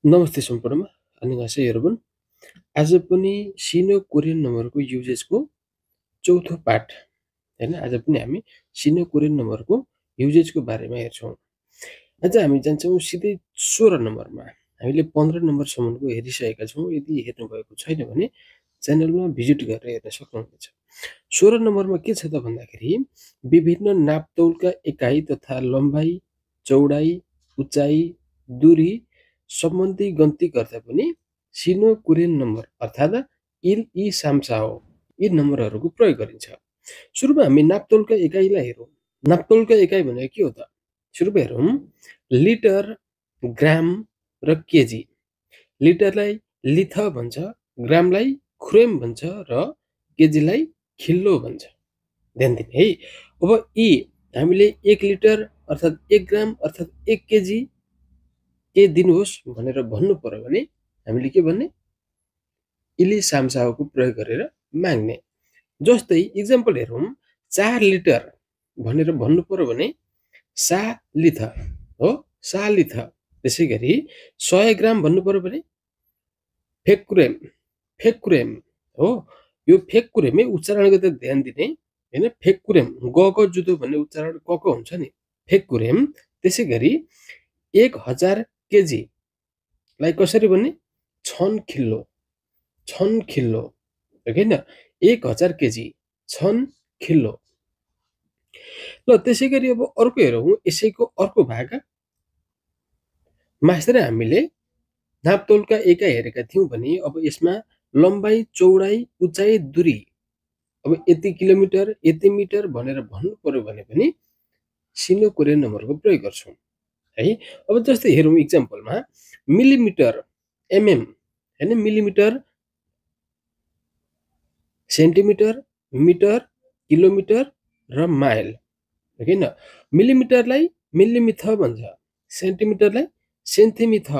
नमस्ते सम्पूर्णमा 안녕하세요 여러분. आज पनि सिनो कोरियन नम्बरको युजेजको चौथो पाठ हैन आज पनि हामी सिनो कोरियन नम्बरको युजेजको बारेमा हेर्छौं। आज हामी जान्छौं सिधै 16 नम्बरमा। हामीले 15 नम्बरसम्मको हेरिसकेका छौं। यदि हेर्नु भएको छैन भने च्यानलमा भिजिट गरेर हेर्न सक्नुहुनेछ। 16 नम्बरमा के छ त भन्दाखेरि विभिन्न नापतौलका एकाइ तथा लम्बाइ, चौडाइ, उचाइ, दूरी सम्बन्धी गन्ती गर्दा पनि सिनो कोरियन नम्बर अर्थात् इल इ साम्साओ यी नम्बरहरूको प्रयोग गरिन्छ। सुरुमा हामी नापतोलका एकाइलाई हेरौँ। नापतोलका एकाइ भनेको के हो त? सुरुमा हेरौँ लिटर, ग्राम र केजी। लिटरलाई लिथ भन्छ, ग्रामलाई खुरेम भन्छ र केजीलाई खिल्लो भन्छ। ध्यान दिने है। अब यी हामीले 1 लिटर अर्थात् 1 ग्राम अर्थात् 1 केजी के दिनुहोस् भनेर भन्नु पर्यो भने हामीले के भन्ने? इली साम्साओको प्रयोग गरेर माग्ने। जस्तै इक्जाम्पल हेरौँ 4 लिटर भनेर भन्नु पर्यो भने सा लिथ हो, सा लिथ। त्यसै गरी 100 ग्राम भन्नु पर्यो भने फेकुरेम, फेकुरेम हो। यो फेकुरेमै उच्चारण गर्दा ध्यान दिने हैन। फेकुरेम ग जुदो भन्ने उच्चारण क हुन्छ नि, फेकुरेम। त्यसै गरी 1000 केजी लाई कसरी भन्ने? छन खिल्लो, छन खिल्लो हैन। 1000 केजी छन खिल्लो। ल त्यसै गरी अब अर्को हेरौँ यसैको अर्को भाग। मास्टर हामीले नापतोलका एकाइ हेरेका थियौं भने अब यसमा लम्बाइ, चौडाइ, उचाइ, दूरी अब यति किलोमिटर, यति मिटर भनेर भन्नु पर्यो भने पनि सिनो कोरियन नम्बरको प्रयोग गर्छौं है। अब जस्तै हेरौँ इक्जाम्पलमा मिलिमिटर, एमएम हैन, मिलिमिटर, सेन्टिमिटर, मिटर, किलोमिटर र माइल हैन। मिलिमिटरलाई मिलिमिथ भन्छ, सेन्टिमिटरलाई सेन्टिमिथ,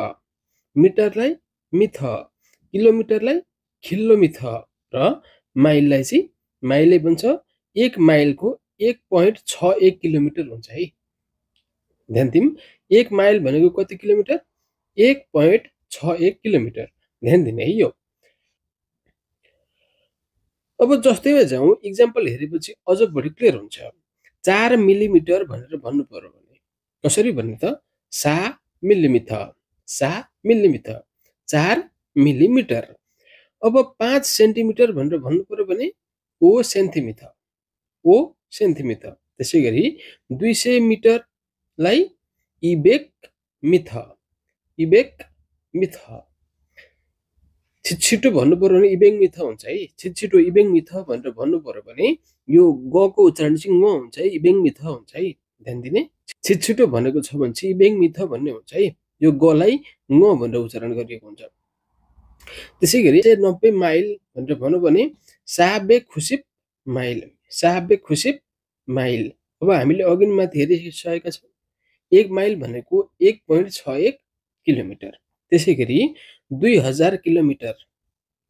मिटरलाई मिथ, किलोमिटरलाई किलोमिथ र माइललाई चाहिँ माइलै भन्छ। 1 माइलको 1.61 किलोमिटर हुन्छ है। ध्यान दिउँ 1 माइल भनेको कति किलोमिटर? 1.61 किलोमिटर। ध्यान दिने है यो। अब जस्तैमा जाउँ इक्जाम्पल हेरेपछि अझ बढी क्लियर हुन्छ। 4 मिलिमिटर भनेर भन्नु पर्यो भने कसरी भन्ने त? सा मिलिमिथ, सा मिलिमिथ, 4 मिलिमिटर। अब 5 सेन्टिमिटर भनेर भन्नु पर्यो भने ओ सेन्टिमिथ, ओ सेन्टिमिथ। त्यसै गरी 200 मिटरलाई इबेक मिथ, इबेक मिथ। छिटो भन्नु पर्यो भने इबेङ मिथ हुन्छ है। छिटो इबेङ मिथ भनेर भन्नु पर्यो भने यो ग को उच्चारण चाहिँ ङ हुन्छ है, इबेङ मिथ हुन्छ है। ध्यान दिने। छिटो भनेको छ भने चाहिँ इबेङ मिथ भन्ने हुन्छ है। यो गलाई ङ भनेर उच्चारण गरिएको हुन्छ। त्यसै गरी 90 माइल भनेर भन्नु भने साबे खुसिप माइल, साबे खुसिप माइल। अब हामीले अघि माथि हेरिसकेका छौँ 1 माइल भनेको 1.61 किलोमिटर। त्यसै गरी 2000 किलोमिटर,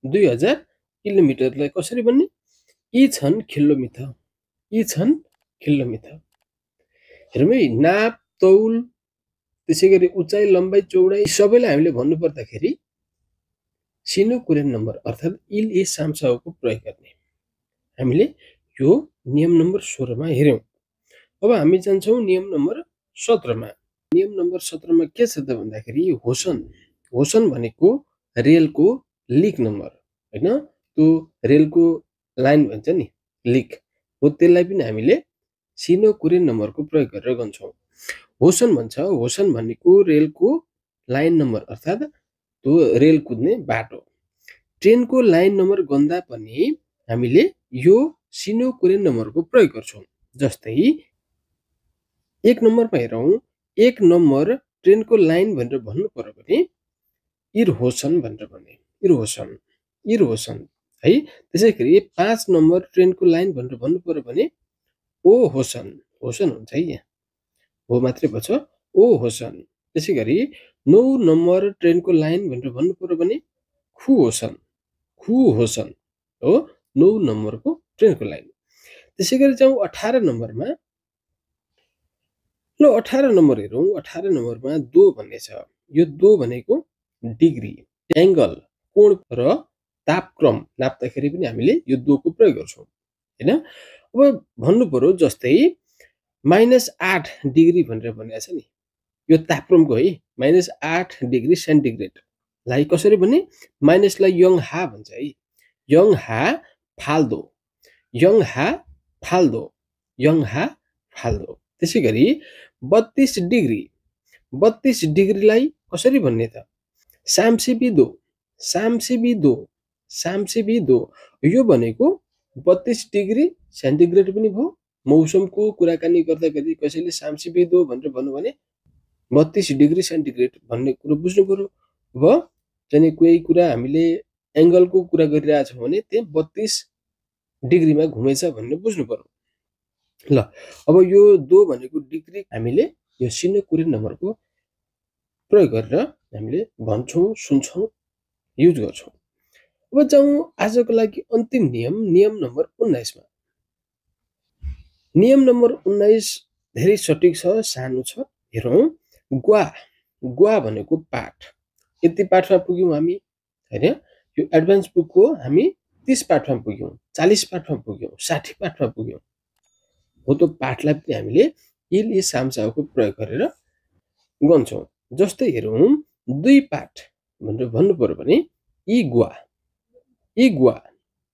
2000 किलोमिटरलाई कसरी भन्ने? यी छन् किलोमिथ, यी छन् किलोमिथ। हेरौँ है, नाप, तौल, त्यसै गरी उचाइ, लम्बाइ, चौडाइ सबैलाई हामीले भन्नु पर्दाखेरि सिनो कोरियन नम्बर अर्थात् इल इ साम्साओको प्रयोग गर्ने। हामीले यो नियम नम्बर 16 मा हेर्यौं। अब हामी जान्छौं नियम नम्बर 17 मा। नियम नम्बर 17 मा के छ त भन्दाखेरि होसन, होसन भनेको रेलको लिक नम्बर हैन। त्यो रेलको लाइन भन्छ नि, लिक हो। त्यसलाई पनि हामीले सिनो कोरियन नम्बरको प्रयोग गरेर गन्छौं। होसन भन्छ, होसन भनेको रेलको लाइन नम्बर अर्थात् त्यो रेल कुद्ने बाटो। ट्रेनको लाइन नम्बर गन्दा पनि हामीले यो सिनो कोरियन नम्बरको प्रयोग गर्छौं। जस्तै 1 नम्बरमा हेरौं, 1 नम्बर ट्रेनको लाइन भनेर भन्नु पर्यो भने इरहोसन भनेर भन्ने, इरहोसन, इरहोसन है। त्यसैगरी 5 नम्बर ट्रेनको लाइन भनेर भन्नु पर्यो भने ओ होसन, होसन हुन्छ है। यहाँ हो मात्रै भन्छ, ओ होसन। त्यसैगरी 9 नम्बर ट्रेनको लाइन भनेर भन्नु पर्यो भने खु होसन, खु होसन हो। 9 नम्बरको ट्रेनको लाइन। त्यसैगरी जाउँ 18 नम्बरमा। ल 18 नम्बर हेरौँ। 18 नम्बरमा दो भन्ने छ। यो दो भनेको डिग्री एंगल कोण र तापक्रम नाप्दाखेरि पनि हामीले यो दोको प्रयोग गर्छौं हैन। अब भन्नु पर्यो जस्तै -8 डिग्री भनेर भनेको छ नि, यो तापक्रमको है -8 डिग्री सेन्टिग्रेड लाई कसरी भने माइनसलाई यङ हा भन्छ है, यङ हा फाल्दो, यङ हा फाल्दो, यङ हा फाल्दो। त्यसैगरी 32 डिग्री, 32 डिग्रीलाई कसरी भन्ने त सामसिबिदो, सामसिबिदो, सामसिबिदो। यो भनेको 32 डिग्री सेन्टिग्रेड पनि भयो। मौसमको कुराकानी गर्दाखेरि कसैले सामसिबिदो भनेर भन्नु भने 32 डिग्री सेन्टिग्रेड भन्ने कुरा बुझ्नु पर्यो। अब चाहिँ कोही कुरा हामीले एंगलको कुरा गरिरहेका छौं भने त्यहाँ 32 डिग्रीमा घुमेछ भन्ने बुझ्नु पर्यो। ल अब यो दो भनेको डिग्री हामीले यो सिनो कोरियन नम्बरको प्रयोग गरेर हामीले भन्छौं, सुन्छौं, युज गर्छौं। अब जाउँ आजको लागि अन्तिम नियम, नियम नम्बर 19 मा। नियम नम्बर 19 धेरै सटीक छ, सानो छ। हेरौं, ग्वा, ग्वा भनेको पाठ। यति पाठमा पुग्यौं हामी हैन। यो एडभान्स बुकको हामी 30 पाठमा पुग्यौं, 40 पाठमा पुग्यौं, 60 पाठमा पुग्यौं। हो त्यो पाठलाई पनि हामीले इल इ सामसाको प्रयोग गरेर गन्छौं। जस्तै हेरौं, 2 पाठ भनेर भन्नु पर्यो भने इग्वा, इग्वा।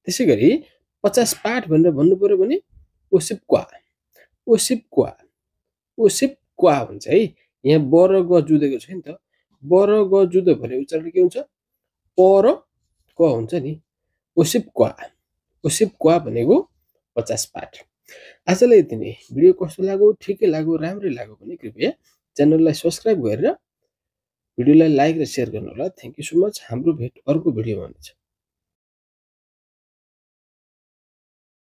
त्यसैगरी 50 पाठ भनेर भन्नु पर्यो भने ओसिपक्वा, ओसिपक्वा, ओसिपक्वा भन्छ है। यहाँ ब र ग जुधेको छ नि त, ब र ग जुधो भने उच्चारण के हुन्छ, प र क हुन्छ नि, ओसिपक्वा, ओसिपक्वा भनेको 50 पाठ। आजलाई यति नै। भिडियो कस्तो लाग्यो, ठिकै लाग्यो, राम्रै लाग्यो भने कृपया च्यानललाई सब्स्क्राइब गरेर भिडियोलाई लाइक र शेयर गर्नु होला। Thank you so much. हाम्रो भेट अर्को भिडियोमा हुनेछ।